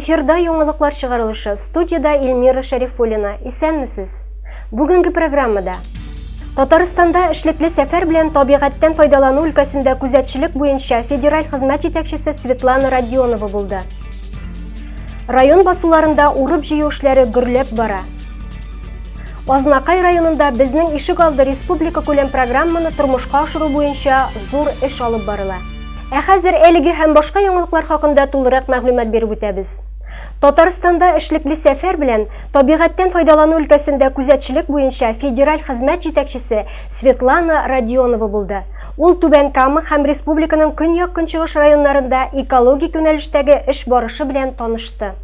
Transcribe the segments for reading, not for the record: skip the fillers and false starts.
Эфирда яңалыклар чыгарылышы. Студиядә Эльмира Шәрифуллина. Исәнмесез. Бүгенге программада Татарстанда эшлекле сәфәр белән табигатьтән файдалану өлкәсендә күзәтчелек буенча федераль хезмәт җитәкчесе Светлана Родионова булды. Район басуларында урып-җыю эшләре гөрләп бара. Азнакай районында Безнең ишек алды республика күләм программаны тормышка ашыру буенча зур эш алып барыла. Ә хәзер әлеге һәм башка яңалыклар хакында тулырак мәгълүмат биреп үтәбез. Татарстанда эшлекле сәфәр белән табигатьтән файдалану өлкәсендә күзәтчелек буенча федераль хезмәт җитәкчесе Светлана Родионова булды. Ул Түбән Кама һәм республиканың көньяк-көнчыгыш районнарында экологик юнәлештәге эш барышы белән танышты.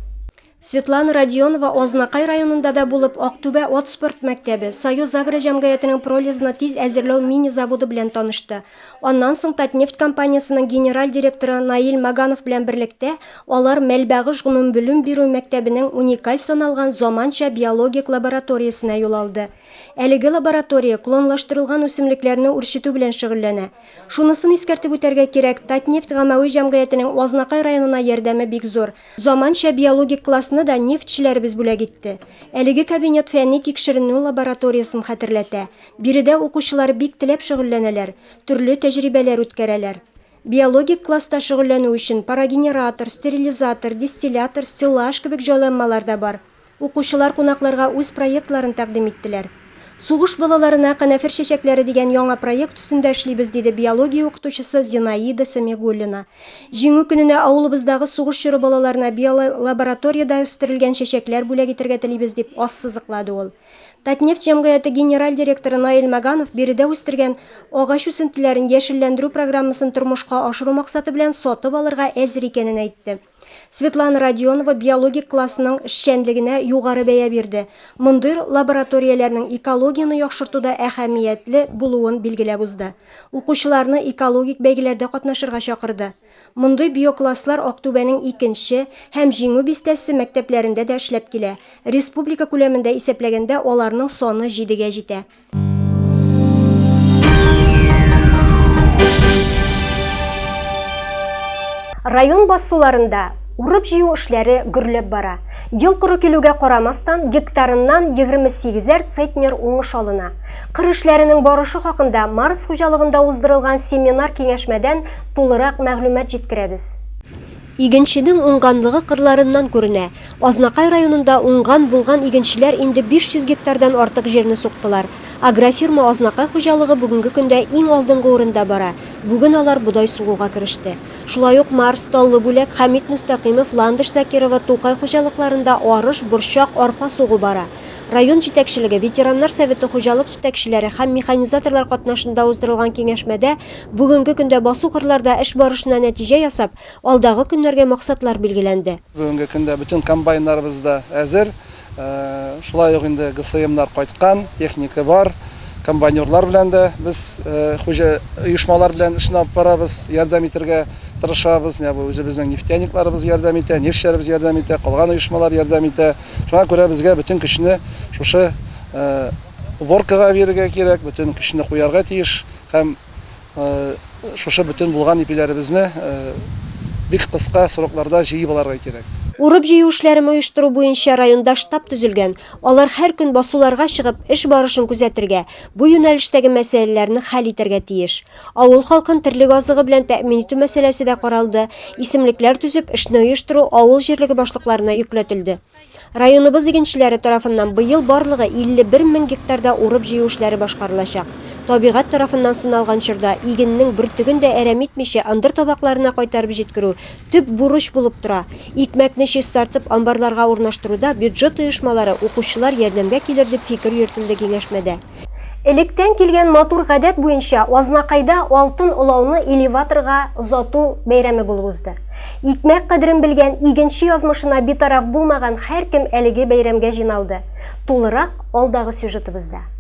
Светлана Родионова Азнакай районында да булып, Актүбә ат спорт мәктәбе, Союз-Агро җәмгыятенең пролезны тиз әзерләү мини-заводы белән танышты. Аннан соң Татнефть компаниясенең генераль директоры Наил Маганов белән берлектә алар Мәлбагыш гомумбелем бирү мәктәбенең уникаль саналган заманча биологик лабораториясенә юл алды. Әлеге лаборатория клонлаштырылган үсемлекләрне үрчетү белән шөгыльләнә. Шунысын искәртеп үтәргә кирәк, Татнефть гамәви җәмгыятенең Азнакай районына ярдәме бик зур. Заманча биологик классны да нефтьчеләребез бүләк итте. Әлеге кабинет фәнни-тикшеренү лабораториясен хәтерләтә. Биредә укучылар бик теләп шөгыльләнәләр, төрле тәҗрибәләр үткәрәләр. Биологик класста шөгыльләнү өчен парогенератор, стерилизатор, дистиллятор, стеллаж кебек җайланмалар да бар. Укучылар кунакларга үз проектларын тәкъдим иттеләр. Сугыш балаларына канәфер чәчәкләре дигән яңа проект өстендә эшлибез, диде биология укытучысы Зинаида Сәмигуллина. Җиңү көненә авылыбыздагы сугыш чоры балаларына биолабораториядә үстерелгән чәчәкләр бүләк итәргә телибез, дип ассызыклады ул. Татнефть җәмгыяте генераль директоры Наил Маганов биредә үстергән агач үсентеләрен яшелләндерү программасын тормышка ашыру максаты белән сатып алырга әзер икәнен әйтте. Светлана Родионова биологик классның эшчәнлегенә югары бәя бирде, мондый лабораторияләрнең экологияне яхшыртуда әһәмиятле булуын билгеләп узды. Укучыларны экологик бәйгеләрдә катнашырга чакырды. Мондый биокласслар Актүбәнең икенче һәм Җиңү бистәсе мәктәпләрендә дә эшләп килә. Республика күләмендә исәпләгәндә, аларның саны җидегә җитә. Район басуларында урып-җыю эшләре гөрләп бара. Ел коры килүгә карамастан, гектарыннан 28 әр центнер уңыш алына. Кыр эшләренең барышы хакында Марс хуҗалыгында уздырылган семинар-киңәшмәдән тулырак мәгълүмат җиткерәбез. Игенченең уңганлыгы кырларыннан күренә. Азнакай районында уңган-булган игенчеләр инде 500 гектардан артык җирне суктылар. Агрофирма Азнакай хуҗалыгы бүгенге көндә иң алдынгы урында бара. Бүген алар бодай сугуга кереште. Шулай ук Марс, Таллы Бүләк, Хәмит Мөстәкыймов, Ландыш Закирова, Тукай хуҗалыкларында арыш, борчак, арпа сугу бара. Район җитәкчелеге, ветераннар советы хуҗалык җитәкчеләре һәм механизаторлар катнашында уздырылган киңәшмәдә бүгенге көндә басу-кырларда эш барышына нәтиҗә ясап, алдагы көннәргә максатлар билгеләнде. Бүгенге көндә бөтен комбайннарыбыз да әзер. Шулай ук инде ГСМнар кайткан, техника бар. Комбайнерлар белән дә без хуҗа оешмалар белән эшне алып барабыз, ярдәм итәргә тырышабыз. Менә бу үзебезнең нефтяникларыбыз ярдәм итә, нефтьчеләребез ярдәм итә, калган оешмалар ярдәм итә. Шуңа күрә безгә бөтен көчне шушы уборкага бирергә кирәк, бөтен көчне куярга тиеш һәм шушы бөтен булган ипиләребезне бик кыска срокларда җыеп алырга кирәк. Урып-җыю эшләрен оештыру буенча районда штаб төзелгән. Алар һәр көн басуларга чыгып, эш барышын күзәтергә, бу юнәлештәге мәсьәләләрне хәл итәргә тиеш. Авыл халкын терлек азыгы белән тәэмин итү мәсьәләсе дә каралды, исемлекләр төзеп, эшне оештыру авыл җирлеге башлыкларына йөкләтелде. Районыбыз игенчеләре тарафыннан быел барлыгы 51 мең гектарда урып-җыю эшләре башкарылачак. Табигать тарафыннан сыналган чорда игеннең бөртеген дә әрәм итмичә ындыр табакларына кайтарып җиткерү төп бурыч булып тора. Икмәкне чистартып амбарларга урнаштыруда бюджет оешмалары, укучылар ярдәмгә килер дип фикер йөртелде киңәшмәдә. Электән килгән матур гадәт буенча Азнакайда алтын олауны элеваторга озату бәйрәме булып узды. Икмәк кадерен белгән, игенче язмышына битараф булмаган һәркем әлеге бәйрәмгә җыйналды. Тулырак алдагы сюжетыбызда.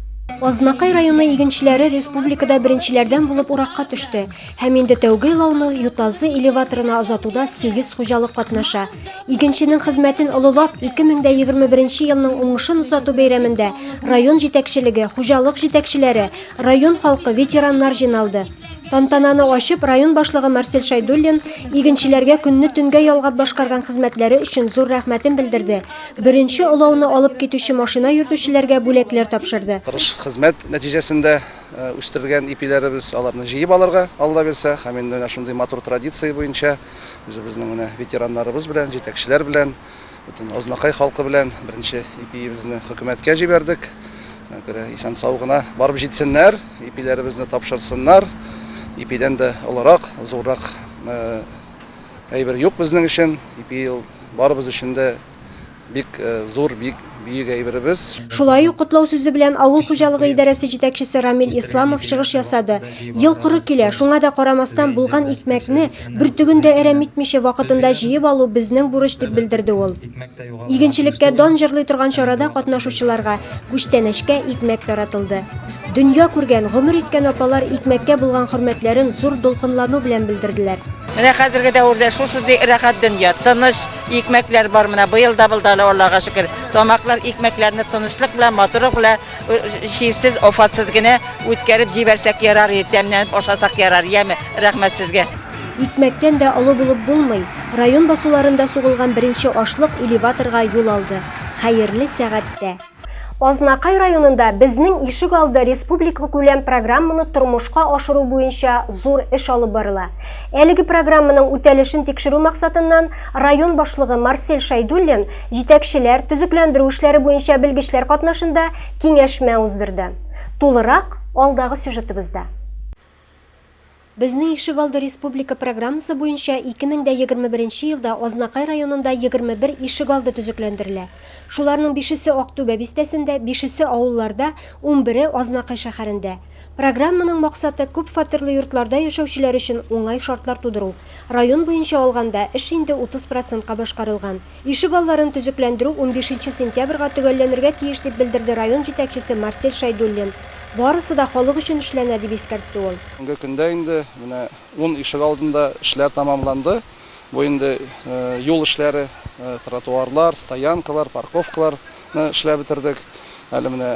Азнакай районы игенчеләре республикада беренчеләрдән булып уракка төште. Һәм инде тәүге олауны Ютазы элеваторына озатуда сигез хуҗалык катнаша. Игенченең хезмәтен олылап, 2021 елның уңышын озату бәйрәмендә район җитәкчелеге, хуҗалык җитәкчеләре, район халкы, ветераннар җыйналды. Тантананы ачып, район башлыгы Марсель Шәйдуллин игенчеләргә көнне төнгә ялгап башкарган хезмәтләре өчен зур рәхмәтен белдерде. Беренче олауны алып китүче машина йөртүчеләргә бүләкләр тапшырды. Тырыш хезмәт нәтиҗәсендә үстерелгән ипиләребез, аларны җыеп алырга, Алла бирсә, һәм инде менә шундый матур традиция буенча үзебезнең менә ветераннарыбыз белән, җитәкчеләр белән, бөтен Азнакай халкы белән беренче ипиебезне хөкүмәткә җибәрдек. Шуңа күрә исән-сау гына барып җитсеннәр, ипиләребезне тапшырсыннар. Ипидән дә олырак, зуррак әйбер юк безнең өчен. Ипи ул барыбыз өчен дә бик зур, бик бөек әйберебез. Шулай ук котлау сүзе белән авыл хуҗалыгы идарәсе җитәкчесе Рамил Исламов чыгыш ясады. Ел коры килә, шуңа да карамастан, булган икмәкне бөртеген дә әрәм итмичә вакытында җыеп алу безнең бурыч, дип белдерде ул. Игенчелеккә дан җырлый торган чарада катнашучыларга күчтәнәчкә икмәк таратылды. Дөнья күргән, гомер иткән апалар икмәккә булган хөрмәтләрен зур дулкынлану белән белдерделәр. Менә хәзерге дәвердә шушындый рәхәт дөнья, тыныч икмәкләр бар менә быел да булды әле, Аллага шөкер. Тамаклар икмәкләрне тынычлык белән, матурлык белән, чирсез, афәтсез генә үткәреп җибәрсәк ярар иде, тәмләнеп ашасак ярар, яме. Рәхмәт сезгә. Икмәктән дә олы булып булмый. Район басуларында сугылган беренче ашлык элеваторга юл алды. Хәерле сәгатьтә! Азнакай районында Безнең ишек алды республикакүләм программаны тормышка ашыру буенча зур эш алып барыла. Әлеге программаның үтәлешен тикшерү максатыннан район башлыгы Марсель Шәйдуллин җитәкчеләр, төзекләндерү эшләре буенча белгечләр катнашында киңәшмә уздырды. Тулырак, алдагы сюжетыбызда. Безнең ишегалды республика программасы буенча 2021 елда Азнакай районында 21 ишегалды төзекләндерелә. Шуларның бишесе Актүбә бистәсендә, бишесе авылларда, унбере Азнакай шәһәрендә. Программаның максаты, күп фатирлы йортларда яшәүчеләр өчен уңай шартлар тудыру. Район буенча алганда, эш инде 30 процентка башкарылган. Ишегалларын төзекләндерү унбишенче сентябрьгә төгәлләнергә тиеш, дип белдерде район җитәкчесе Марсель Шәйдуллин. Барысы да халык өчен эшләнә, дип искәртте ул. Бүгенге көндә инде менә ун ишегалдында эшләр тәмамланды. Бу инде юл эшләре, тротуарлар, стоянкалар, парковкаларны эшләп бетердек. Әле менә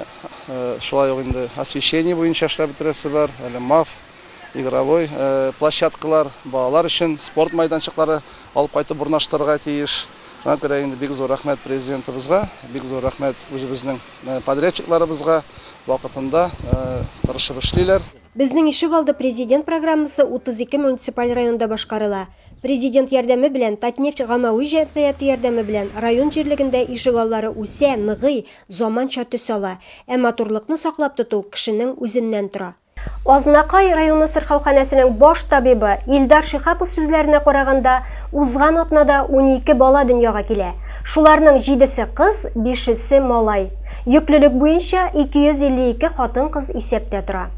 шулай ук инде освещение буенча эшләп бетерәсе бар, әле МАФ, игровой площадкалар, балалар өчен спорт майданчыклары алып кайтып урнаштырырга тиеш. Шуңа күрә инде бик зур рәхмәт Президентыбызга, бик зур рәхмәт үзебезнең подрядчикларыбызга, вакытында тырышып эшлиләр. Безнең ишегалды Президент программасы 32 муниципаль районда башкарыла. Президент ярдәме белән, Татнефть гаммәви җәмгыяте ярдәме белән район җирлегендә ишегаллары үсә, ныгый, заманча төс ала. Ә матурлыкны саклап тоту кешенең үзеннән тора. Азнакай районы сырхауханәсенең баш табибы Илдар Шиһапов сүзләренә караганда, узган атнада 12 бала дөньяга килә. Шуларның җидесе кыз, бишесе малай. Йөклелек буенча 252 хатын-кыз исәптә тора.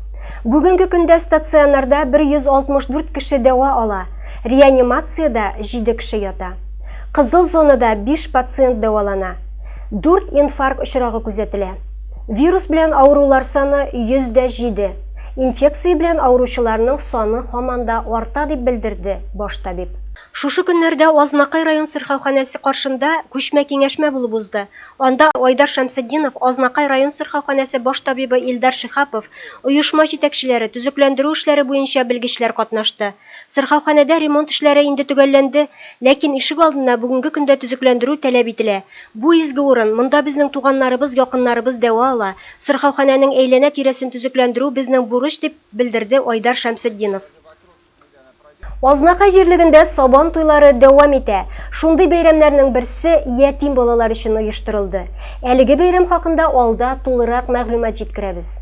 Бүгенге көндә стационарда 164 кеше дәва ала, реанимациядә җиде кеше ята. Кызыл зонада биш пациент дәвалана. Дүрт инфаркт очрагы күзәтелә. Вирус белән авырулар саны 107. Инфекция белән авыручыларның саны һаман да арта, дип белдерде баш табиб. Шушы көннәрдә Азнакай район сырхауханәсе каршында күчмә киңәшмә булып узды. Анда Айдар Шәмсетдинов, Азнакай район сырхауханәсе баш табибы Илдар Шиһапов, оешма җитәкчеләре, төзекләндерү эшләре буенча белгечләр катнашты. Сырхауханәдә ремонт эшләре инде төгәлләнде, ләкин ишек алдына бүгенге көндә төзекләндерү таләп ителә. Бу изге урын, монда безнең туганнарыбыз, якыннарыбыз дәва ала. Сырхауханәнең әйләнә-тирәсен төзекләндерү безнең бурыч, дип белдерде Айдар Шәмсетдинов. Азнакай җирлегендә Сабан туйлары дәвам итә. Шундый бәйрәмнәрнең берсе ятим балалар өчен оештырылды. Әлеге бәйрәм хакында алда тулырак мәгълүмат җиткерәбез.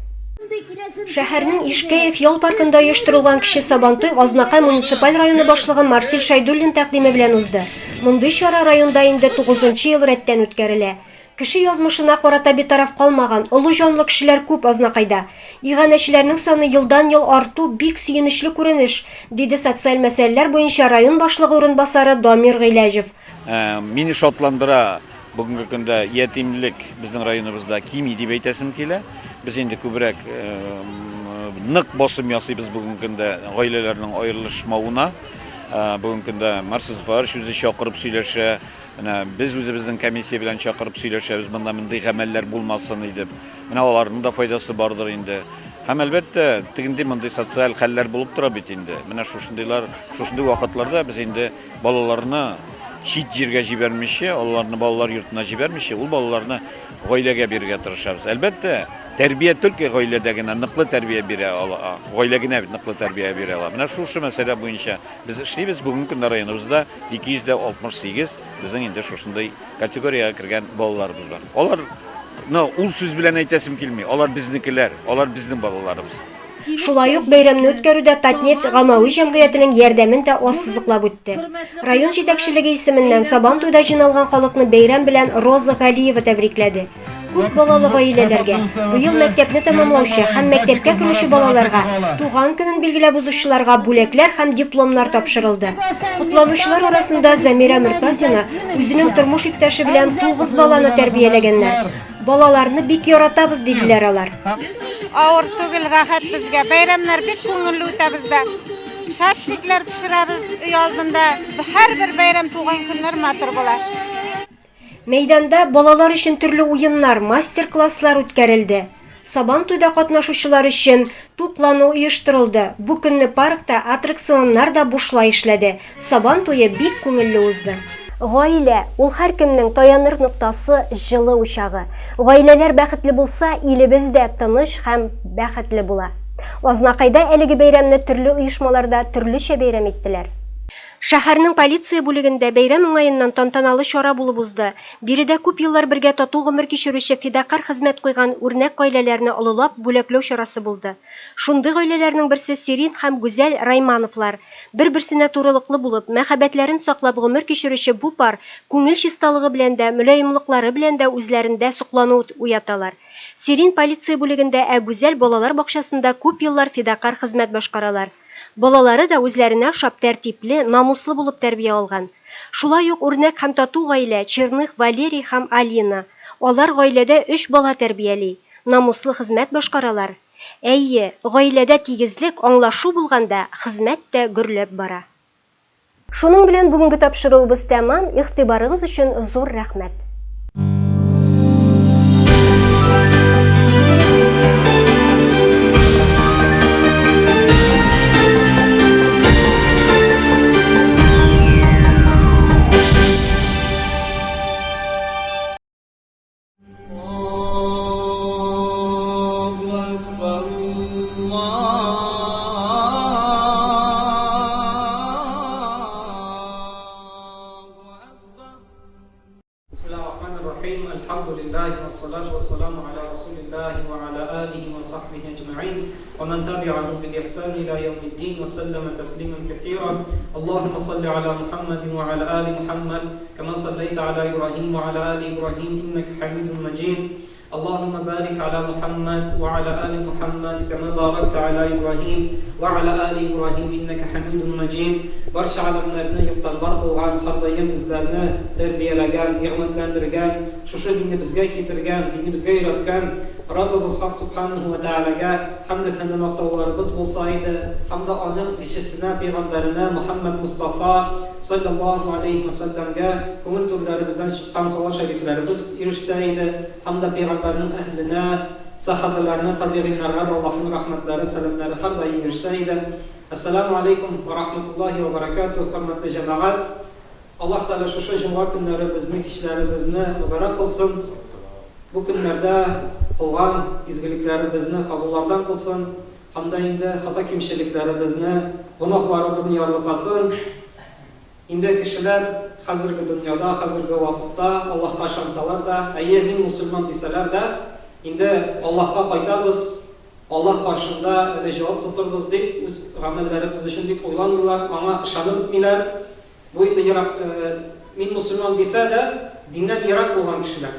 Шәһәрнең Ишкәев ял паркында оештырылган кече Сабантуй Азнакай муниципаль районы башлыгы Марсель Шәйдуллин тәкъдиме белән узды. Мондый чара районда инде тугызынчы ел рәттән үткәрелә. Кеше язмышына карата битараф калмаган, олы җанлы кешеләр күп Азнакайда. Иганәчеләрнең саны елдан-ел арту бик сөенечле күренеш, диде социаль мәсьәләләр буенча район башлыгы урынбасары Дамир Гыйләҗев. Мине шатландыра, бүгенге көндә ятимлек безнең районыбызда кими дип әйтәсем килә. Без инде күбрәк нык басым ясыйбыз бүгенге көндә гаиләләрнең аерылышмавына. Бүгенге көндә Марсель Зөфәрович үзе чакырып сөйләшә. Менә без үзебезнең комиссия белән чакырып сөйләшәбез, монда мондый гамәлләр булмасын иде. Менә аларның да файдасы бардыр инде. Һәм, әлбәттә, тегенди-мондый социаль хәлләр булып тора бит инде. Менә шушындыйлар, шушындый вакытларда без инде балаларны чит җиргә җибәрмичә, аларны балалар йортына җибәрмичә, ул балаларны гаиләгә бирергә тырышабыз. Әлбәттә, тәрбия только гаиләдә генә ныклы тәрбия бирә ала, гаилә генә ныклы тәрбия бирә ала. Менә шушы мәсьәлә буенча без эшлибез. Бүгенге көндә районыбызда 268 безнең инде шушындый категориягә кергән балаларыбыз бар. Алар ны ул сүз белән әйтәсем килми. Алар безнекеләр, алар безнең балаларыбыз. Шулай ук бәйрәмне үткәрүдә Татнефть гаммәви җәмгыятенең ярдәмен дә ассызыклап үтте. Район җитәкчелеге исеменнән Сабантуйда җыйналган халыкны бәйрәм белән Роза Галиева тәбрикләде. Күп балалы гаиләләргә, быел мәктәпне тәмамлаучы һәм мәктәпкә керүче балаларга, туган көнен билгеләп узучыларга бүләкләр һәм дипломнар тапшырылды. Котланучылар арасында Замирә Мортазина үзенең тормыш иптәше белән тугыз баланы тәрбияләгәннәр. Балаларны бик яратабыз, диделәр алар. Авыр түгел, рәхәт безгә. Бәйрәмнәр бик күңелле үтә бездә. Шашлыклар пешерәбез өй алдында. Һәрбер бәйрәм, туган көннәр матур була. Мәйданда балалар өчен төрле уеннар, мастер-класслар үткәрелде. Сабантуйда катнашучылар өчен туклану оештырылды. Бу көнне паркта аттракционнар да бушлай эшләде. Сабан туе бик күңелле узды. Гаилә, ул һәркемнең таяныр ноктасы, җылы учагы. Гаиләләр бәхетле булса, илебез дә тыныч һәм бәхетле була. Азнакайда әлеге бәйрәмне төрле оешмаларда төрлечә бәйрәм иттеләр. Шәһәрнең полиция бүлегендә бәйрәм уңаеннан тантаналы чара булып узды. Биредә күп еллар бергә тату гомер кичерүче фидакарь хезмәт куйган үрнәк гаиләләрне олылап бүләкләү чарасы булды. Шундый гаиләләрнең берсе Сирин һәм Гүзәл Раймановлар. Бер-берсенә турылыклы булып, мәхәббәтләрен саклап гомер кичерүче бу пар күңел чисталыгы белән дә, мөлаемлыклары белән дә үзләрендә соклану уяталар. Сирин полиция бүлегендә, ә Гүзәл балалар бакчасында күп еллар фидакарь хезмәт башкаралар. Балалары да үзләренә ошап тәртипле, намуслы булып тәрбия алган. Шулай ук үрнәк һәм тату гаилә, Черных Валерий һәм Алина. Алар гаиләдә өч бала тәрбияли, намуслы хезмәт башкаралар. Әйе, гаиләдә тигезлек, аңлашу булганда, хезмәт тә гөрләп бара. Шуның белән бүгенге тапшыруыбыз тәмам, игътибарыгыз өчен зур рәхмәт. ومن تبعهم بالإحسان إلى يوم الدين وسلم تسليما كثيرا اللهم صل على محمد وعلى آل محمد كما صليت على إبراهيم وعلى آل إبراهيم إنك حميد مجيد اللهم بارك على محمد وعلى آل محمد كما باركت على إبراهيم وعلى آل إبراهيم إنك حميد مجيد Барча галәмнәрне юктан бар кылган, һәрдаим безләрне тәрбияләгән, нигъмәтләндергән, шушы динебезгә китергән, динебезгә өйрәткән Раббыбыз Хак Сүбхәнәһү вә Тәгаләгә хәмде-сәна мактауларыбыз булса иде һәм дә Аның илчесенә, пәйгамбәренә Мөхәммәд Мостафа, салләллаһу галәйһи вә сәлләмгә күңел түрләребездән чыккан салават шәрифләребез ирешсә иде һәм дә пәйгамбәрнең әһленә, сәхабәләренә, табигыйннарга да Аллаһның рәхмәтләре, сәламнәре һәрдаим ирешсә иде. Әссәламү галәйкүм вә рахмәтуллаһи вә бәрәкәтүһ, хөрмәтле җәмәгать! Аллаһ Тәгалә шушы җомга көннәребезне, кичләребезне мөбарәк кылсын. Бу көннәрдә кылган изгелекләребезне кабуллардан кылсын һәм дә инде хата-кимчелекләребезне, гөнаһларыбызны ярлыкасын. Инде кешеләр хәзерге дөньяда, хәзерге вакытта Аллаһка ышансалар да, әйе, мин мусульман дисәләр дә, инде Аллаһка кайтабыз, Аллаһ каршында әле җавап тотырбыз дип, үз гамәлләребез өчен бик уйланмыйлар, аңа ышанып бетмиләр. Бу инде ерак, мин мусульман дисә дә, диннән ерак булган кешеләр.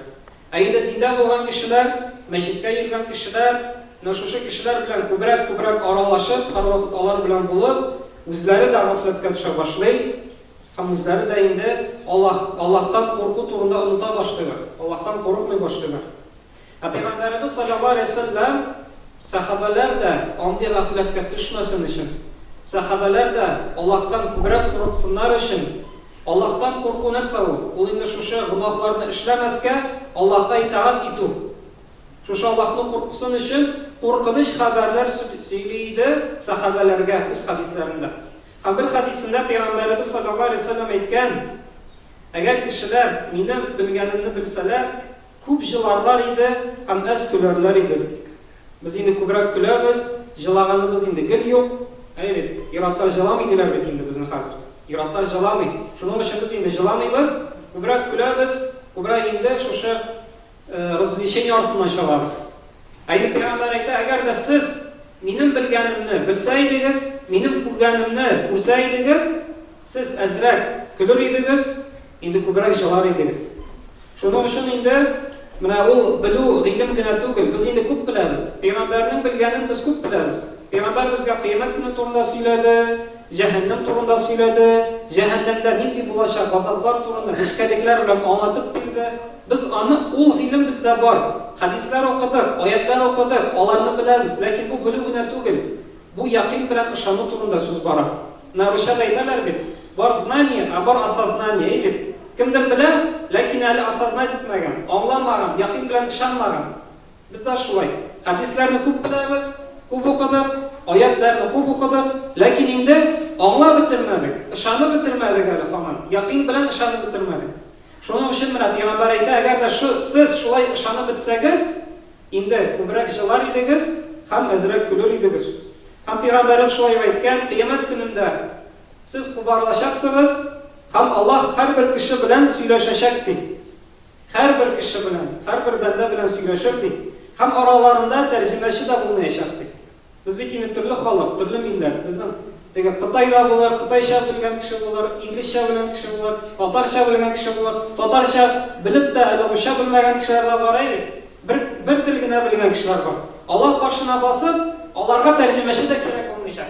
Ә инде диндә булган кешеләр, мәчеткә йөргән кешеләр, менә шушы кешеләр белән күбрәк-күбрәк аралашып, һәрвакыт алар белән булып, үзләре дә гафләткә төшә башлый һәм үзләре дә инде Аллаһ, Аллаһтан курку турында оныта башлыйлар, Аллаһтан курыкмый башлыйлар. Ә Пәйгамбәребез салләллаһу галәйһи ва сәлләм сәхабәләр дә андый гафләткә төшмәсен өчен, сәхабәләр дә Аллаһтан күбрәк курыксыннар өчен, Аллаһтан курку нәрсә ул? Ул инде шушы гөнаһларны эшләмәскә, Аллаһка итагать итү. Шушы Аллаһның куркысын өчен куркыныч хәбәрләр сөйли иде сәхабәләргә үз хәдисләрендә. Һәм бер хәдисендә пәйгамбәребез салләллаһу галәйһи ва сәлләм әйткән, Әгәр кешеләр минем белгәнемне белсәләр, күп җыларлар иде һәм әз көләрләр иде. Без инде күбрәк көләбез, җылаганыбыз инде гел юк. Әйе бит, ир-атлар җыламый диләр бит инде безне хәзер. Ир-атлар җыламый. Шуның өчен без инде җыламыйбыз, күбрәк көләбез, күбрәк инде шушы развлечение артыннан чабабыз. Ә инде пәйгамбәр әйтә, әгәр дә сез минем белгәнемне белсә идегез, минем күргәнемне күрсә идегез, сез әзрәк көлер идегез, инде күбрәк җылар идегез. Шуның өчен инде менә ул белү гыйлем генә түгел, без инде күп беләбез. Пәйгамбәрнең белгәнен без күп беләбез. Пәйгамбәр безгә кыямәт көне турында сөйләде, җәһәннәм турында сөйләде, җәһәннәмдә нинди булачак газаплар турында нечкәлекләр белән аңлатып бирде. Без аны, ул гыйлем бездә бар. Хәдисләр укыдык, аятьләр укыдык, аларны беләбез, ләкин бу белү генә түгел. Бу якыйн белән ышану турында сүз бара. Менә русча да әйтәләр бит, бар знание, ә бар осознание, әй бит. Кемдер белә, ләкин әле осознать итмәгән, аңламаган, якыйн белән ышанмаган. Без дә шулай. Хәдисләрне күп беләбез, күп укыдык, аятьләрне күп укыдык, ләкин инде аңлап бетермәдек, ышанып бетермәдек әле һаман, якыйн белән ышанып бетермәдек. Шуның өчен менә пәйгамбәр әйтә, әгәр дә шу, сез шулай ышанып бетсәгез, инде күбрәк җылар идегез һәм әзрәк көлер идегез. Һәм пәйгамбәребез шулай ук әйткән, кыямәт көнендә сез кубарылачаксыгыз һәм Аллаһ һәрбер кеше белән сөйләшәчәк, ди. Һәрбер кеше белән, һәрбер бәндә белән сөйләшер, ди. Һәм араларында тәрҗемәче дә булмаячак, ди. Без бит инде төрле халык, төрле милләт. Безнең теге Кытай да булыр, кытайча белгән кеше булыр, инглизчә белгән кеше булыр, татарча белгән кеше булыр. Татарча белеп тә әле русча белмәгән кешеләр дә бар, әй бит. Бер, бер тел генә белгән кешеләр бар. Алар каршына басып, аларга тәрҗемәче дә кирәк булмыйча.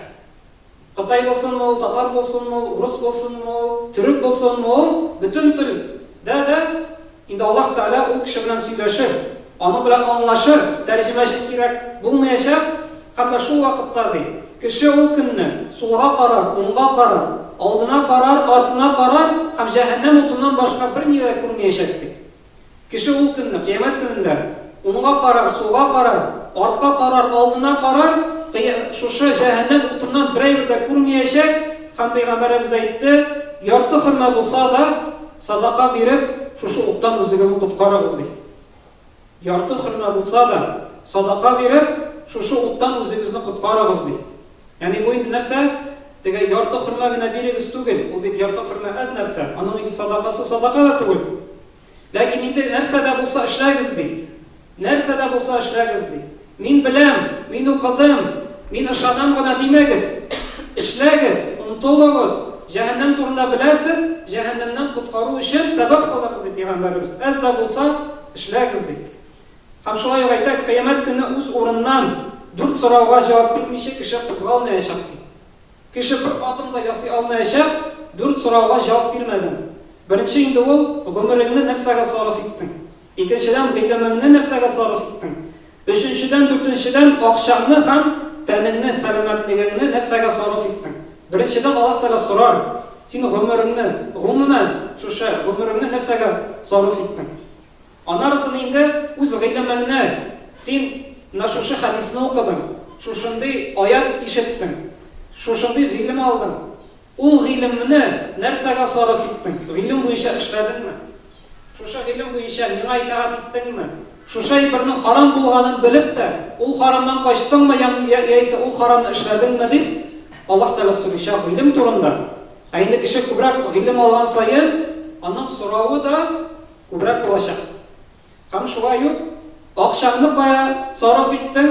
Кытай булсынмы ул, татар булсынмы ул, урыс булсынмы ул, төрек булсынмы ул, бөтен тел дә дә инде Аллаһ Тәгалә ул кеше белән сөйләшер, аның белән аңлашыр, тәрҗемәче кирәк булмаячак, һәм дә шул вакытта, ди, кеше ул көнне сулга карар, уңга карар, алдына карар, артына карар һәм җәһәннәм утыннан башка берни дә күрмәячәк, ди. Кеше ул көнне, кыямәт көнендә, уңга карар, сулга карар, артка карар, алдына карар, кыя, шушы җәһәннәм утыннан берәйбер дә күрмиячәк, һәм пәйгамбәребез әйтте, ярты хөрмә булса да, садака биреп, шушы уттан үзегезне коткарыгыз, ди. Ярты хөрмә булса да, садака биреп, шушы уттан үзегезне коткарыгыз, ди. Ягъни бу инде нәрсә? Теге ярты хөрмә генә бирегез түгел, ул бит ярты хөрмә әз нәрсә, аның инде садакасы садака да түгел. Ләкин инде нәрсә дә булса эшләгез, ди. Нәрсә дә булса эшләгез, ди. Мин беләм, мин укыдым, мин ышанам гына димәгез. Эшләгез, омтылыгыз, җәһәннәм турында беләсез, җәһәннәмнән коткару өчен сәбәп кылыгыз, ди пәйгамбәребез. Әз дә булса эшләгез, ди. Һәм шулай ук әйтә, кыямәт көнне үз урыныннан дүрт сорауга җавап бирмичә кеше кузгалмаячак, ди. Кеше бер адым да ясый алмаячак, дүрт сорауга җавап бирмәдән. Беренче инде ул, гомереңне нәрсәгә сарыф иттең? Икенчедән, гыйлемеңне нәрсәгә сарыф иттең? Өченчедән, дүртенчедән, акчаңны һәм тәнеңне, сәламәтлегеңне нәрсәгә сарыф иттең? Беренчедән, Аллаһ Тәгалә сорар, син гомереңне, гомумән, шушы гомереңне нәрсәгә сарыф иттең? Анарысын инде үз гыйлемеңне, син менә шушы хәдисне укыдың, шушындый аять ишеттең, шушындый гыйлем алдың, ул гыйлемне нәрсәгә сарыф иттең, гыйлем буенча эшләдеңме? Шушы гыйлем буенча миңа итагать иттеңме? Шушы әйбернең харам булганын белеп тә, ул харамнан качтыңмы яисә ул харамны эшләдеңме дип Аллаһ Тәгалә сорыйчак гыйлем турында. Ә инде кеше күбрәк гыйлем алган саен, аның соравы да Күбрәк булачак. Һәм шулай ук акчаңны кая сарыф иттең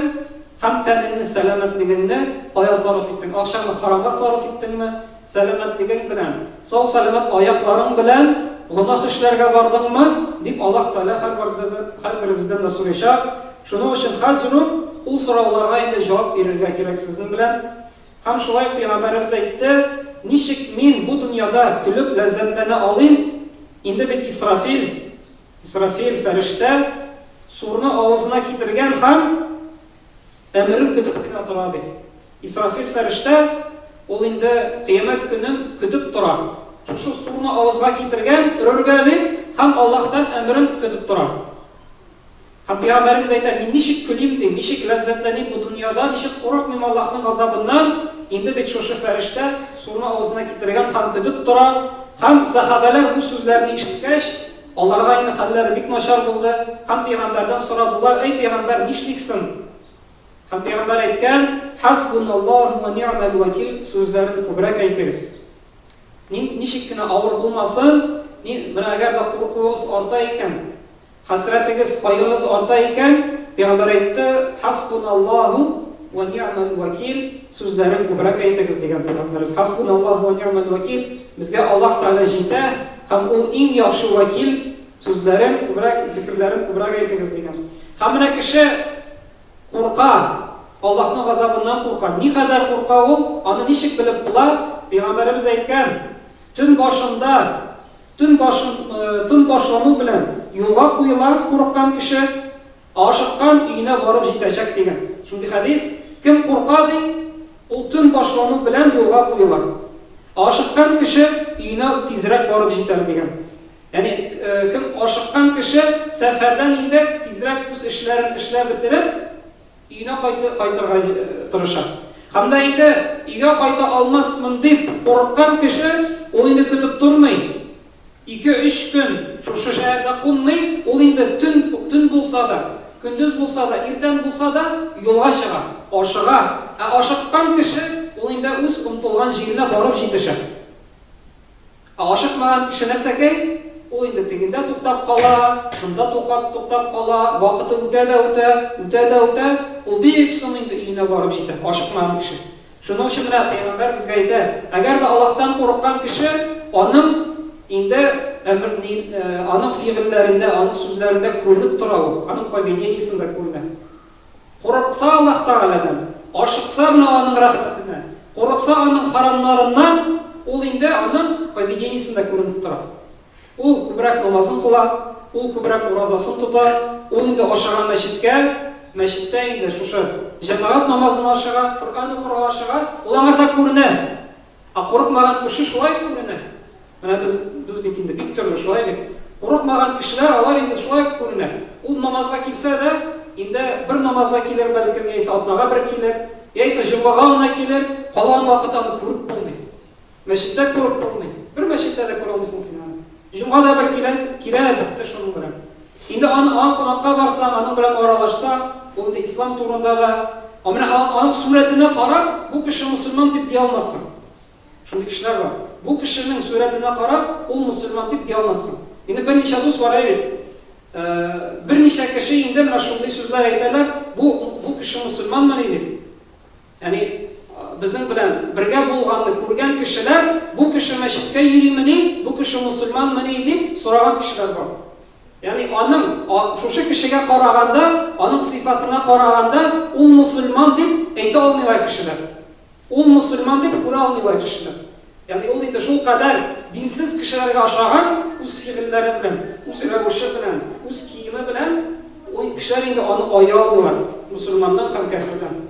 һәм тәнеңне, сәламәтлегеңне кая сарыф иттең? Акчаңны харамга сарыф иттеңме? Сәламәтлегең белән, сау-сәламәт аякларың белән гөнаһ эшләргә бардыңмы? дип Аллаһ Тәгалә һәрберебездән дә сорыйчак. Шуның өчен хәзер үк ул сорауларга инде җавап бирергә кирәк сезнең белән. Һәм шулай ук пәйгамбәребез әйтте, Ничек мин бу дөньяда көлеп ләззәтләнә алыйм, инде бит Исрафил, Исрафил фәрештә, сурны авызына китергән һәм әмерен көтеп кенә тора, ди. Исрафил фәрештә, ул инде кыямәт көнен көтеп тора. Шушы сурны авызга китергән, өрергә дип, һәм Аллаһтан әмерен көтеп тора. Һәм пәйгамбәребез әйтә, мин ничек көлим, ди, ничек ләззәтләним бу дөньяда, ничек курыкмыйм Аллаһның газабыннан, инде бит шушы фәрештә суны авызына китергән һәм көтеп тора. Һәм сәхабәләр бу сүзләрне ишеткәч, аларга инде хәлләре бик начар булды, һәм пәйгамбәрдән сорадылар, әй пәйгамбәр, нишлик соң? Һәм пәйгамбәр әйткән, Хәсбуналлаһу вә ни'мәл вәкил сүзләрен күбрәк әйтегез. Ни, ничек кенә авыр булмасын, ни, менә әгәр дә куркуыгыз арта икән, Хәсрәтегез, кайгыгыз арта икән, пәйгамбәр әйтте, Хәсбуналлаһу вә ни'мәл вәкил сүзләрен күбрәк әйтегез, дигән пәйгамбәребез. Хәсбуналлаһу вә ни'мәл вәкил, безгә Аллаһ Тәгалә җитә һәм ул иң яхшы вәкил сүзләрен күбрәк, зикерләрен күбрәк әйтегез, дигән. Һәм менә кеше курка, Аллаһның газабыннан курка. Никадәр курка ул, аны ничек белеп була? Пәйгамбәребез әйткән, төн башында Төн башын, төн башлану белән юлга куела курыккан кеше, ә ашыккан өенә барып җитәчәк дигән. Шундый хәдис. Кем курка, ди, ул төн башлану белән юлга куела. Ә ашыккан кеше өенә тизрәк барып җитәр дигән. Ягъни, кем ашыккан кеше сәфәрдән инде тизрәк үз эшләрен эшләп бетереп, Өенә кайты, кайтырга тырыша. Һәм дә инде өйгә кайта алмасмын дип курыккан кеше, ул инде көтеп тормый. Ике-өч көн шушы шәһәрдә кунмый, ул инде төн, төн булса да, көндез булса да, иртән булса да, юлга чыга, ашыга. Ә ашыккан кеше, ул инде үз омтылган җиренә барып җитешә. Ә ашыкмаган кеше нәрсәкәй? Ул инде тегендә туктап кала, монда тукат туктап кала, вакыты үтә дә үтә, үтә дә үтә, ул бик соң инде өенә барып җитә, ашыкмаган кеше. Шуның өчен менә пәйгамбәр безгә әйтә, әгәр дә Аллаһтан курыккан кеше, аның инде әмер ни, аның фигыльләрендә, аның сүзләрендә күренеп тора ул, аның поведениесендә күренә. Курыкса Аллаһ Тәгаләдән, ашыкса менә Аның рәхмәтенә, курыкса Аның харамнарыннан, ул инде аның поведениесендә күренеп тора. Ул күбрәк намазын кыла, ул күбрәк уразасын тота, ул инде ашыга мәчеткә, мәчеттә инде шушы җәмәгать намазына ашыга, Коръән укырга ашыга, ул аңарда күренә. Ә курыкмаган кеше шулай ук күренә. Менә без, без бит инде бик төрле, шулай бит. Курыкмаган кешеләр, алар инде шулай ук күренә. Ул намазга килсә дә, инде бер намазга килер бәлкем, яисә атнага бер килер, яисә җомгага гына килер, калган вакыт аны күреп булмый. Мәчеттә күреп булмый. Бер мәчеттә дә күрә алмыйсың син аны. Җомга да бер килә, килә дә бетте шуның белән. Инде аны, аңа кунакка барсаң, аның белән аралашсаң, ул инде ислам турында да, ә менә аның сурәтенә карап, бу кеше мөселман дип дия алмассың. Шундый кешеләр бар. Бу кешенең сурәтенә карап, ул мөселман дип дия алмассың. Инде берничә дус бар, әй бит. Берничә кеше инде менә шундый сүзләр әйтәләр, бу, бу кеше мөселманмыни дип. Ягъни, безнең белән бергә булганны күргән кешеләр, бу кеше мәчеткә йөримени, бу кеше мөселманмыни дип сораган кешеләр бар. Ягъни аның, шушы кешегә караганда, аның сыйфатына караганда, ул мөселман дип әйтә алмыйлар кешеләр. Ул мөселман дип күрә алмыйлар кешеләр. Ягъни ул инде шулкадәр динсез кешеләргә ошаган, үз фигыльләре белән, үз рәвеше белән, үз киеме белән, ул кешеләр инде аны аера алмыйлар мөселманнан һәм кяфердән.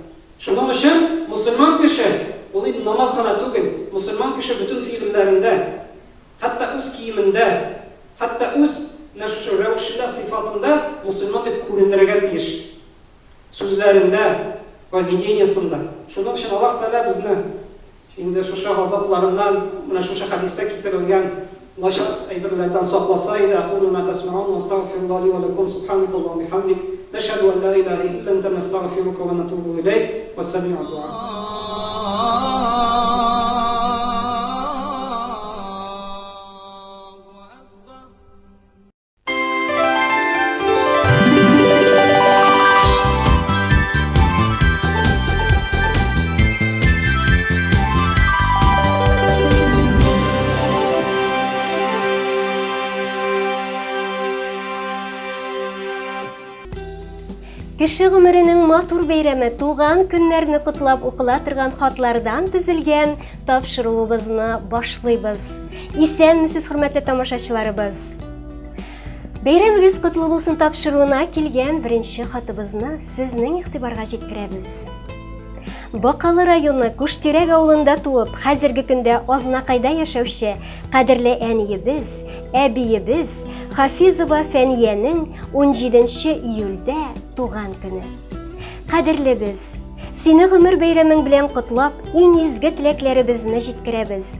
Шуның өчен мөселман кеше, ул инде намаз гына түгел, мөселман кеше бөтен фигыльләрендә, хәтта үз киемендә, хәтта үз менә шушы рәвешендә, сыйфатында мөселман дип күренергә тиеш. Сүзләрендә, поведениесында. Шуның өчен Аллаһ Тәгалә безне инде шушы газапларыннан, менә шушы хәдистә китерелгән начар әйберләрдән сакласа иде. Әкулу ма тәсмәун вә астагфируллаһ ли вә ләкум. Субханакаллаһумма ва бихамдик, нәшһәдү ан ла илаһә илля анта, нәстәгъфирука ва натубу иләйк. Вәссәми'у дуа. Кеше гомеренең матур бәйрәме туган көннәрне котлап укыла торган хатлардан төзелгән тапшыруыбызны башлыйбыз. Исәнмесез, хөрмәтле тамашачыларыбыз! Бәйрәмегез котлы булсын тапшыруына килгән беренче хатыбызны сезнең игътибарга җиткерәбез. Бакалы районы Куштирәк авылында туып, хәзерге көндә Азнакайда яшәүче кадерле әниебез әбиебез Хафизова Фәниянең 17 июльдә туган көне. Кадерлебез, сине гомер бәйрәмең белән котлап, иң изге теләкләребезне җиткерәбез.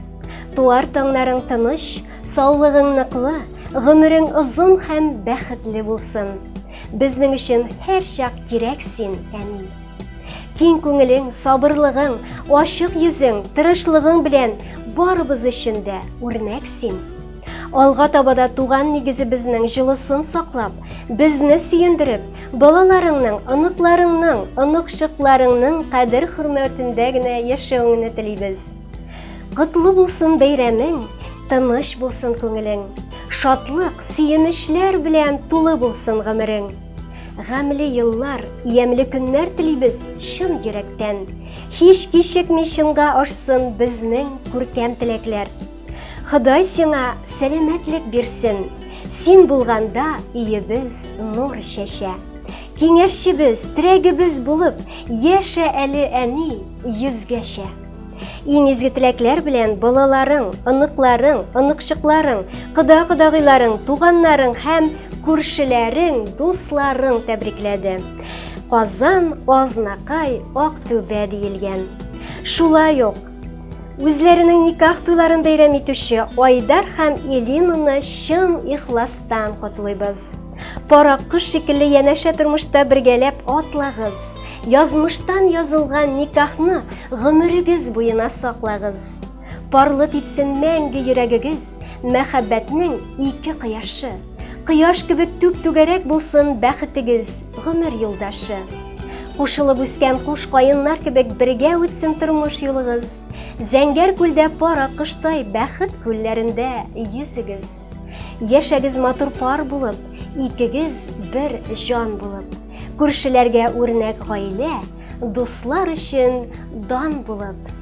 Туар таңнарың тыныч, саулыгың ныклы, гомерең озын һәм бәхетле булсын. Безнең өчен һәрчак кирәк син, әни. Киң күңелең, сабырлыгың, ачык йөзең, тырышлыгың белән барыбыз өчен дә үрнәк син. Алга таба да туган нигезебезнең җылысын саклап, безне сөендереп, балаларыңның, оныкларыңның, оныкчыкларыңның кадер-хөрмәтендә генә яшәвеңне телибез. Котлы булсын бәйрәмең, тыныч булсын күңелең. Шатлык, сөенечләр белән тулы булсын гомерең. Гамле еллар, ямьле көннәр телибез чын йөрәктән. Һич кичекми чынга ашсын безнең күркәм теләкләр. Ходай сиңа сәламәтлек бирсен. Син булганда өебез нур чәчә. Киңәшчебез, терәгебез булып, яшә әле әни йөзгәчә. Иң изге теләкләр белән балаларың, оныкларың, оныкчыкларың, кода-кодагыйларың, туганнарың һәм күршеләрең, дусларың тәбрикләде. Казан, Азнакай, Актүбә диелгән. Шулай ук Үзләренең никах туйларын бәйрәм итүче Айдар һәм Элинаны чын ихластан котлыйбыз. Пар аккош шикелле янәшә тормышта бергәләп атлагыз. Язмыштан язылган никахны гомерегез буена саклагыз. Парлы типсен мәңге йөрәгегез, мәхәббәтнең ике кояшы. Кояш кебек түп-түгәрәк булсын бәхетегез, гомер юлдашы. Кушылып үскән куш каеннар кебек бергә үтсен тормыш юлыгыз. Зәңгәр күлдә пар аккоштай бәхет күлләрендә йөзегез. Яшәгез матур пар булып, икегез бер җан булып. Күршеләргә үрнәк гаилә, дуслар өчен дан булып.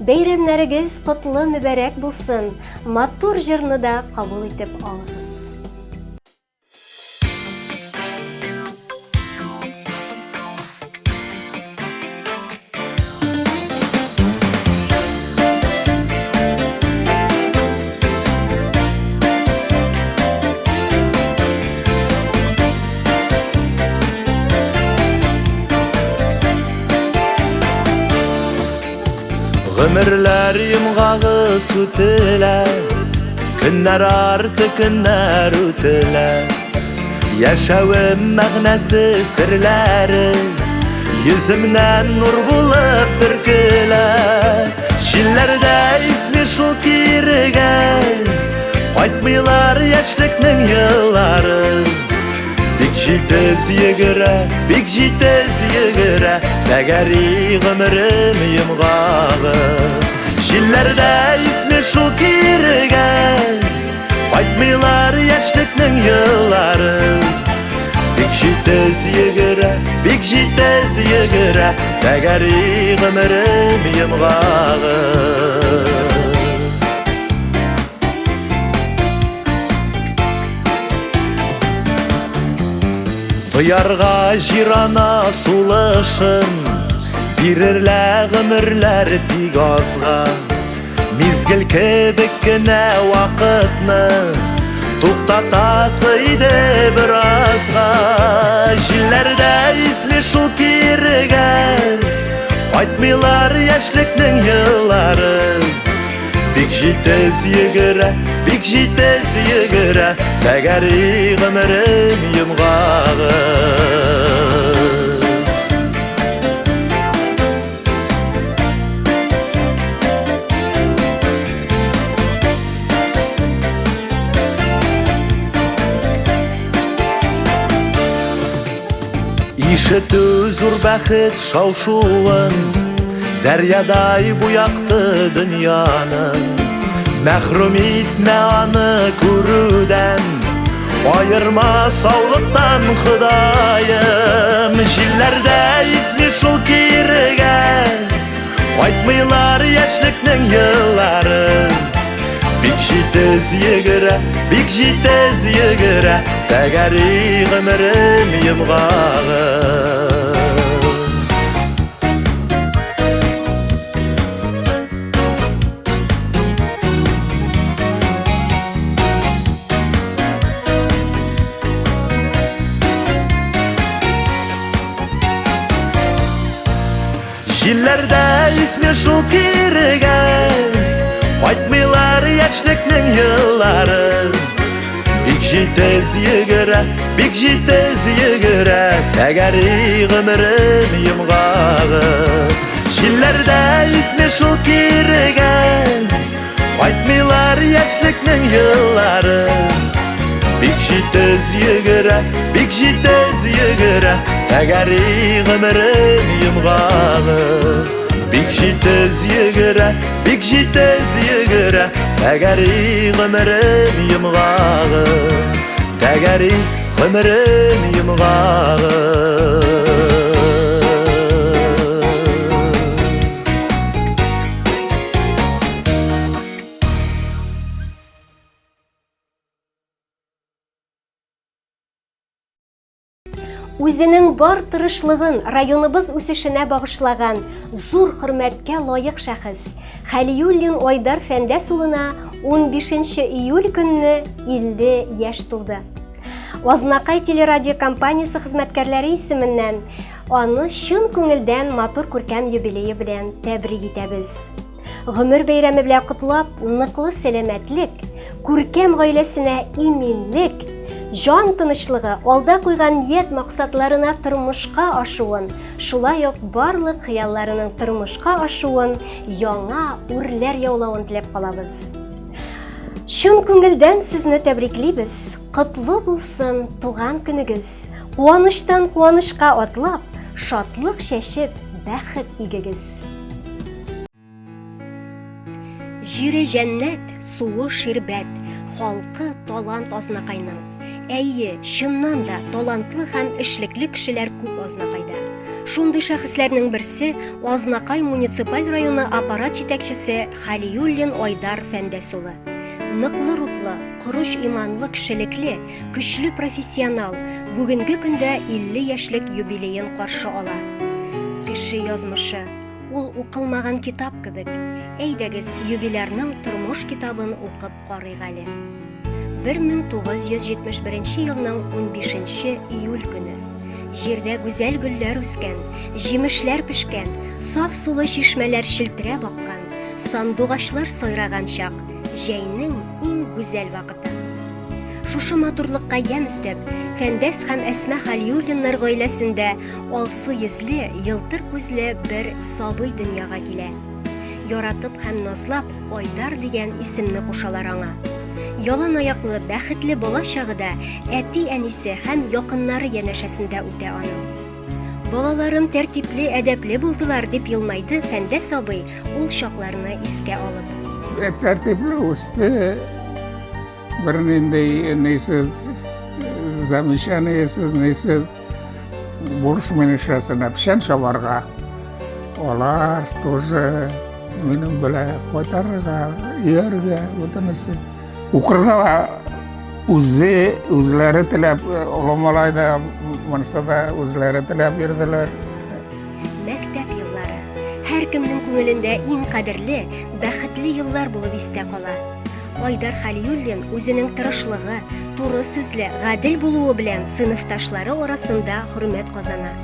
Бәйрәмнәрегез котлы мөбарәк булсын, матур җырны да кабул итеп алыгыз. Гомерләр йомгагы сүтелә, Көннәр арты көннәр үтелә. Яшәвем мәгънәсе серләре Йөземнән нур булып бөркелә. Җилләрдә исми шул кирегә, Кайтмыйлар яшьлекнең еллары. Бик җитез йөгерә, бик җитез йөгерә, Тәгәри гомерем йомгагы. Җилләрдә исми шул кирегә, Кайтмыйлар яшьлекнең еллары. Бик җитез йөгерә, бик җитез йөгерә, Тәгәри гомерем йомгагы. Тоярга җирана сулышын Бирерлә гомерләр тик азга Мизгел кебек кенә вакытны Туктатасы иде беразга Җилләрдә исми шул кирегә Кайтмыйлар яшьлекнең еллары Бик җитез йөгерә, бик җитез йөгерә, Тәгәри гомерем йомгагы. Ишетү зур бәхет шау-шуын, Дәрьядай бу якты дөньяны. Мәхрүм итмә аны күрүдән, Аерма саулыктан, Ходаем. Җилләрдә исми шул кирегә, Кайтмыйлар яшьлекнең еллары. Бик җитез йөгерә, бик җитез йөгерә, Тәгәри гомерем йомгагы. Җилләрдә исме шул кирегә, Кайтмыйлар яшьлекнең еллары. Бик җитез йөгерә, бик җитез йөгерә, Тәгәри гомерем йомгагы. Җилләрдә исме шул кирегә, Кайтмыйлар яшьлекнең еллары. Бик җитез йөгерә, бик җитез йөгерә, Тәгәри гомерем йомгагы. Бик җитез йөгерә, бик җитез йөгерә, Тәгәри гомерем йомгагы. Тәгәри гомерем йомгагы. Үзенең бар тырышлыгын районыбыз үсешенә багышлаган зур хөрмәткә лаек шәхес Хәлиуллин Айдар Фәндәс улына 15 июль көнне 50 яшь тулды. Азнакай телерадиокомпаниясе хезмәткәрләре исеменнән аны чын күңелдән матур күркәм юбилее белән тәбрик итәбез. Гомер бәйрәме белән котлап, ныклы сәламәтлек, күркәм гаиләсенә иминлек, җан тынычлыгы, алда куйган ният-максатларына тормышка ашуын, шулай ук барлык хыялларының тормышка ашуын, яңа үрләр яулавын теләп калабыз. Чын күңелдән сезне тәбриклибез. Котлы булсын туган көнегез. Куаныштан куанычка атлап, шатлык чәчеп, бәхет игегез. Җире җәннәт, суы ширбәт, халкы талант Азнакайның. Әйе, чыннан да талантлы һәм эшлекле кешеләр күп Азнакайда. Шундый шәхесләрнең берсе Азнакай муниципаль районы аппарат җитәкчесе Халиуллин Айдар Фәндәс улы. Ныклы рухлы, корыч иманлы кешелекле, көчле профессионал, бүгенге көндә 50 яшьлек юбилеен каршы ала. Кеше язмышы, ул укылмаган китап кебек. Әйдәгез, юбилярның тормыш китабын укып карыйк әле. 1971 елның 15 июль көне. Җирдә гүзәл гөлләр үскән, җимешләр пешкән, саф сулы чишмәләр челтерәп аккан, сандугачлар сайраган чак, җәйнең иң гүзәл вакыты. Шушы матурлыкка ямь өстәп, Фәндәс һәм Әсма Халиуллиннар гаиләсендә алсу йөзле, елтыр күзле бер сабый дөньяга килә. Яратып һәм назлап Айдар дигән исемне кушалар аңа. Ялан аяклы, бәхетле бала чагы да әти-әнисе һәм якыннары янәшәсендә үтә аның. Балаларым тәртипле, әдәпле булдылар, дип елмайды Фәндәс абый ул чакларны искә алып. Тәртипле үсте, бернинди нисез, замечаниесез, нисез бурыч менешәсенә печән чабарга. Алар тоже минем белән кайтарырга, өяргә, бөтенесе. Укырга үзе, үзләре теләп, олы малай да, монысы да үзләре теләп йөрделәр. Мәктәп еллары һәркемнең күңелендә иң кадерле, бәхетле еллар булып истә кала. Айдар Хәлиуллин үзенең тырышлыгы, туры сүзле, гадел булуы белән сыйныфташлары арасында хөрмәт казана.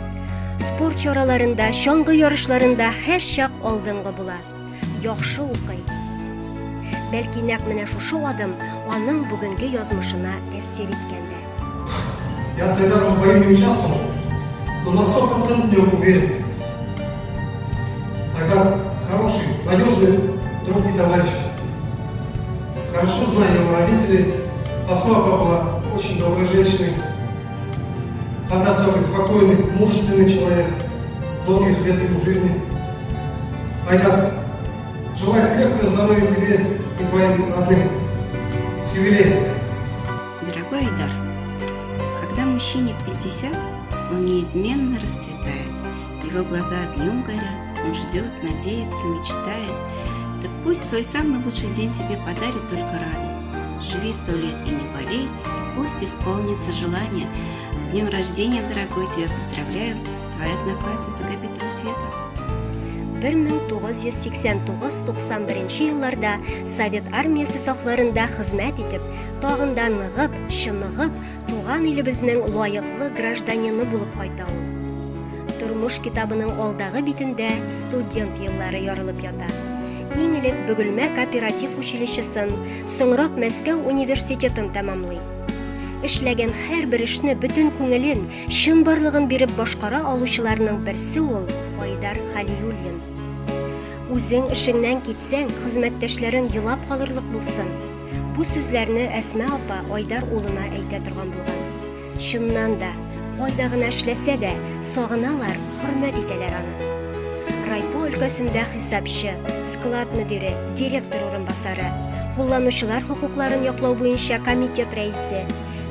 Спорт чараларында, чаңгы ярышларында һәрчак алдынгы була. Яхшы укый. Бәлки нәкъ менә шушы адым аның бүгенге язмышына тәэсир иткән дә. Я с Айдаром в бою не участвовал, но на 100% в нем уверен. Айдар хороший, надежный друг и товарищ. Хорошо знаю его родителей. Асма была очень доброй женщиной. Фантазовый, спокойный, мужественный человек. Долгих лет ему жизни. Айдар, желаю крепкого здоровья тебе и твоим родным. С юбилеем тебя. Дорогой Айдар, когда мужчине 50, он неизменно расцветает. Его глаза огнем горят, он ждет, надеется, мечтает. Так пусть твой самый лучший день тебе подарит только радость. Живи сто лет и не болей, пусть исполнится желание. С днем рождения, дорогой, тебя поздравляю, твоя одноклассница Габитова Света. 1989-91 елларда Совет армиясе сафларында хезмәт итеп, тагын да ныгып, чыныгып, туган илебезнең лаеклы гражданины булып кайта ул. Тормыш китабының алдагы битендә студент еллары ярылып ята. Иң элек Бөгелмә кооператив училищесын, соңрак Мәскәү университетын тәмамлый. Эшләгән һәрбер эшне бөтен күңелен, чынбарлыгын биреп башкара алучыларның берсе ул Айдар Хәлиуллин. Үзең эшеңнән китсәң, хезмәттәшләрең елап калырлык булсын. Бу сүзләрне Әсма апа Айдар улына әйтә торган булган. Чыннан да, кайда гына эшләсә дә, сагыналар, хөрмәт итәләр аны. Райпо өлкәсендә хисапчы, склад мөдире, директор урынбасары, кулланучылар хокукларын яклау буенча комитет рәисе,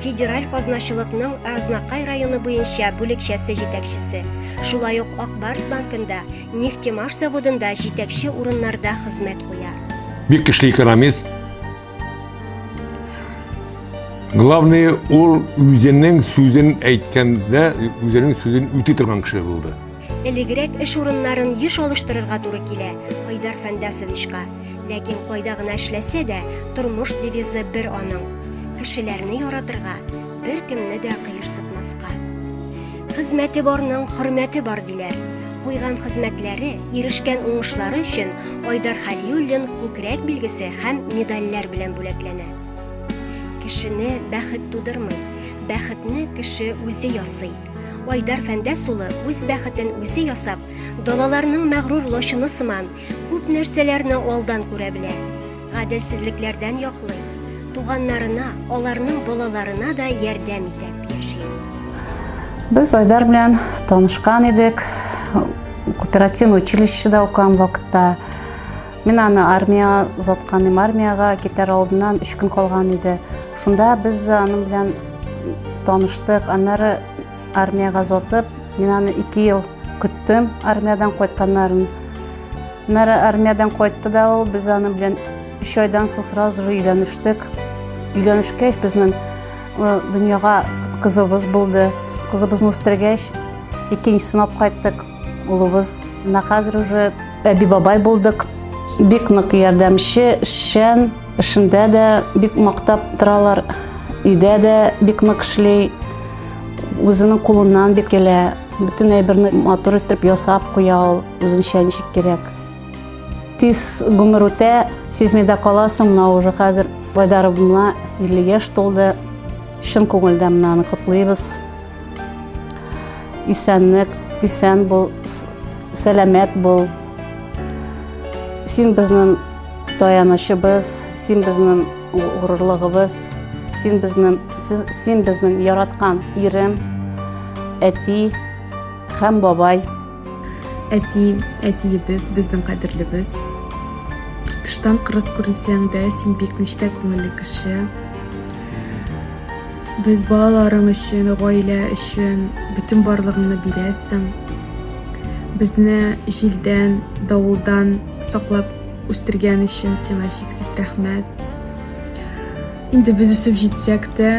федераль казначылыкның Азнакай районы буенча бүлекчәсе җитәкчесе, шулай ук Ак Барс банкында, Нефтемаш заводында җитәкче урыннарда хезмәт куя. Бик көчле экономист, Главное, ул үзенең сүзен әйткәндә, үзенең сүзен үти торган кеше булды. Элегрәк эш урыннарын еш алыштырырга туры килә Айдар Фәндәсовичка. Ләкин кайда гына эшләсә дә, тормыш девизы бер аның. Кешеләрне яратырга, беркемне дә кыерсытмаска. Хезмәте барның хөрмәте бар диләр. Куйган хезмәтләре, ирешкән уңышлары өчен Айдар Хәлиуллин күкрәк билгесе һәм медальләр белән бүләкләнә. Кешене бәхет тудырмый, бәхетне кеше үзе ясый. Айдар Фәндәс улы үз бәхетен үзе ясап, далаларның мәгърур лачыны сыман, күп нәрсәләрне алдан күрә белә. Гаделсезлекләрдән яклый, туганнарына, аларның балаларына да ярдәм итәп яши. Без Айдар белән танышкан идек. Кооперативный училищеда укыган вакытта. Мин аны армия озаткан идем. Армиягә китәр алдыннан өч көн калган иде. Шунда без аның белән таныштык. Аннары армиягә озатып, мин аны ике ел көттем армиядән кайтканнарын. Аннары армиядән кайтты да ул, без аның белән өч айдан соң сразу же өйләнештек. Өйләнешкәч, безнең э, дөньяга кызыбыз булды. Кызыбызны үстергәч, икенчесен алып кайттык, улыбыз. Менә хәзер уже әби-бабай булдык. Бик нык ярдәмче, эшчән, эшендә дә бик мактап торалар. Өйдә дә бик нык эшли. Үзенең кулыннан бик килә. Бөтен әйберне матур итеп ясап куя ул, үзенчә ничек кирәк. Тиз гомер үтә, сизми дә каласың, менә уже хәзер Байдаровна 50 яшь тулды. Чын күңелдән менә аны котлыйбыз. Исәнлек, исән бул, сәламәт бул. Син безнең таянычыбыз, син безнең горурлыгыбыз, син безнең син безнең яраткан ирем, әти һәм бабай. Әти, әтиебез, безнең кадерлебез. Тыштан кырыс күренсәң дә, син бик нечкә күңелле кеше. Без балаларың өчен, гаилә өчен бөтен барлыгыңны бирәсең. Безне җилдән, давылдан саклап үстергән өчен сиңа чиксез рәхмәт. Инде без үсеп җитсәк тә,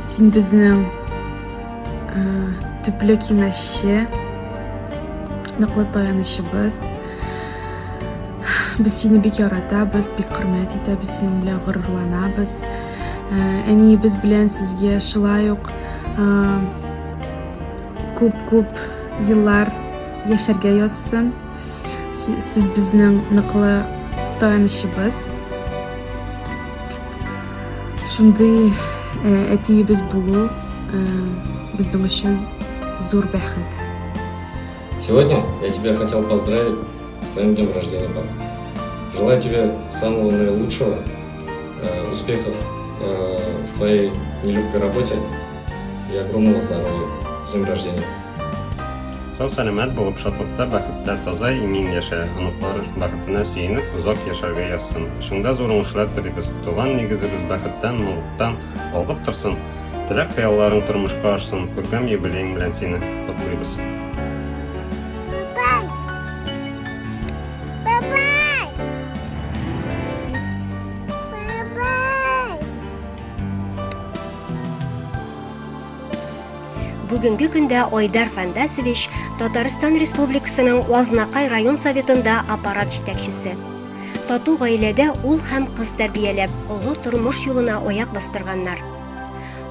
син безнең төпле киңәшче, ныклы таянычыбыз. Без сине бик яратабыз, бик хөрмәт итәбез, синең белән горурланабыз. Әниебез белән сезгә шулай ук күп-күп еллар яшәргә язсын. Сез безнең ныклы таянычыбыз. Шундый әтиебез булу безнең өчен зур бәхет. Сегодня я тебя хотел поздравить с твоим днем рождения, пап. Желаю тебе самого наилучшего, э, успехов э, в твоей нелегкой работе и огромного здоровья. С днем рождения! Сау-сәламәт булып, шатлыкта, бәхеттә, таза, имин яшә, оныклар бәхетенә сөенеп, озак яшәргә язсын. Эшеңдә зур уңышлар телибез. Туган нигезебез бәхеттән, муллыктан балкып торсын. Теләк-хыялларың тормышка ашсын. Күркәм юбилеең белән сине котлыйбыз. Бабай! Бабай! Бабай! Бүгенге көндә Айдар Фәндәсович Татарстан Республикасының Азнакай район советында аппарат җитәкчесе. Тату гаиләдә ул һәм кыз тәрбияләп, олы тормыш юлына аяк бастырганнар.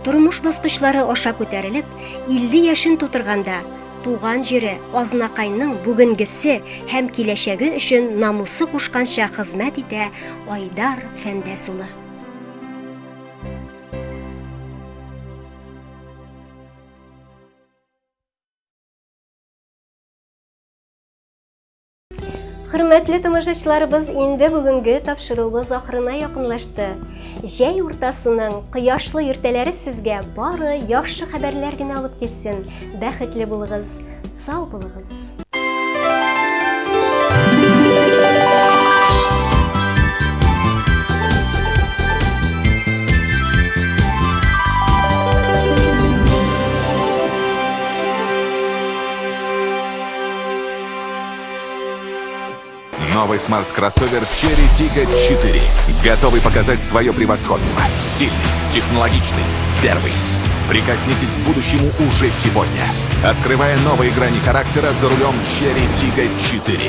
Тормыш баскычлары аша күтәрелеп, 50 яшен тутырганда, туган җире, Азнакайның бүгенгесе һәм киләчәге өчен намусы кушканча хезмәт итә Айдар Фәндәс улы. Хөрмәтле тамашачыларыбыз, инде бүгенге тапшыруыбыз ахырына якынлашты. Җәй уртасының кояшлы иртәләре сезгә бары яхшы хәбәрләр генә алып килсен. Бәхетле булыгыз, сау булыгыз. Новый смарт-кроссовер Chery Tiggo 4. Готовый показать свое превосходство. Стильный, технологичный, первый. Прикоснитесь к будущему уже сегодня. Открывая новые грани характера за рулем Chery Tiggo 4.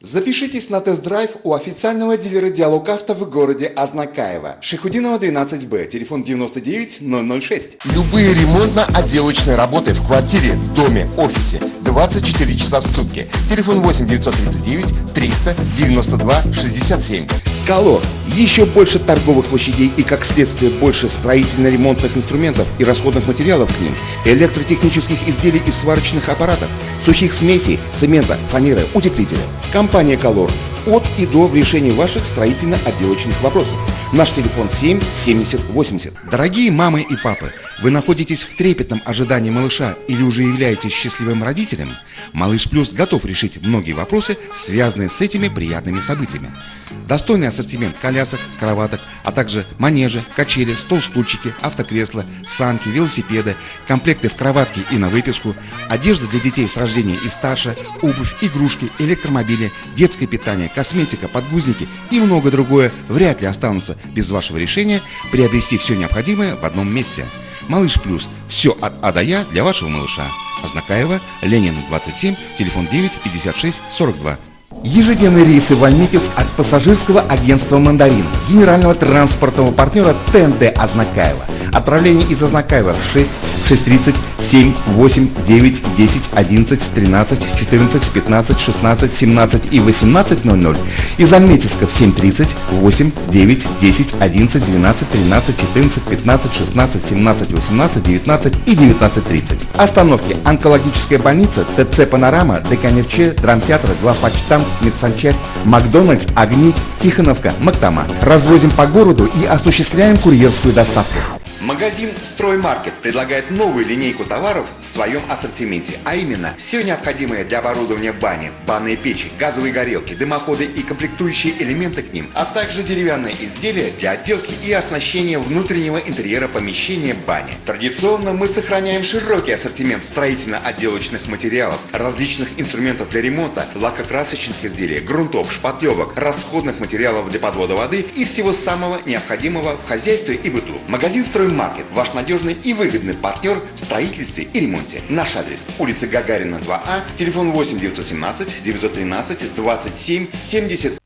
Запишитесь на тест-драйв у официального дилера «Диалог Авто» в городе Азнакаево. Шайхутдинова 12Б, телефон 99 006. Любые ремонтно-отделочные работы в квартире, в доме, офисе 24 часа в сутки. Телефон 8 939 392 67. Колор. Еще больше торговых площадей и, как следствие, больше строительно-ремонтных инструментов и расходных материалов к ним, электротехнических изделий и сварочных аппаратов, сухих смесей, цемента, фанеры, утеплителя. Компания «Колор» от и до в решении ваших строительно-отделочных вопросов. Наш телефон 7 70 80. Дорогие мамы и папы, вы находитесь в трепетном ожидании малыша или уже являетесь счастливым родителем? Малыш Плюс готов решить многие вопросы, связанные с этими приятными событиями. Достойный ассортимент колясок, кроваток, а также манежи, качели, стол-стульчики, автокресла, санки, велосипеды, комплекты в кроватке и на выписку, одежда для детей с рождения и старше, обувь, игрушки, электромобили, детское питание, косметика, подгузники и многое другое вряд ли останутся без вашего решения приобрести все необходимое в одном месте. Малыш Плюс. Все от А до Я для вашего малыша. Азнакаево, Ленин, 27, телефон 9 56 42. Ежедневные рейсы в Альметьевск от пассажирского агентства «Мандарин», генерального транспортного партнера ТНТ Азнакаево. Отправление из Азнакаева в 6, 6:30, 7, 8, 9, 10, 11, 13, 14, 15, 16, 17 и 18:00. Из Альметьевска в 7:30, 8, 9, 10, 11, 12, 13, 14, 15, 16, 17, 18, 19 и 19:30. Остановки: Онкологическая больница, ТЦ «Панорама», ДК «Нефче», Драмтеатр, Главпочтамт, Медсанчасть, Макдональдс, Огни, Тихоновка, Мактама. Развозим по городу и осуществляем курьерскую доставку. Магазин «Строймаркет» предлагает новую линейку товаров в своем ассортименте, а именно все необходимое для оборудования бани, банные печи, газовые горелки, дымоходы и комплектующие элементы к ним, а также деревянные изделия для отделки и оснащения внутреннего интерьера помещения бани. Традиционно мы сохраняем широкий ассортимент строительно-отделочных материалов, различных инструментов для ремонта, лакокрасочных изделий, грунтов, шпатлевок, расходных материалов для подвода воды и всего самого необходимого в хозяйстве и быту. Магазин «Строймаркет» – ваш надежный и выгодный партнер в строительстве и ремонте. Наш адрес: улица Гагарина, 2А, телефон 8 917 913 27 70.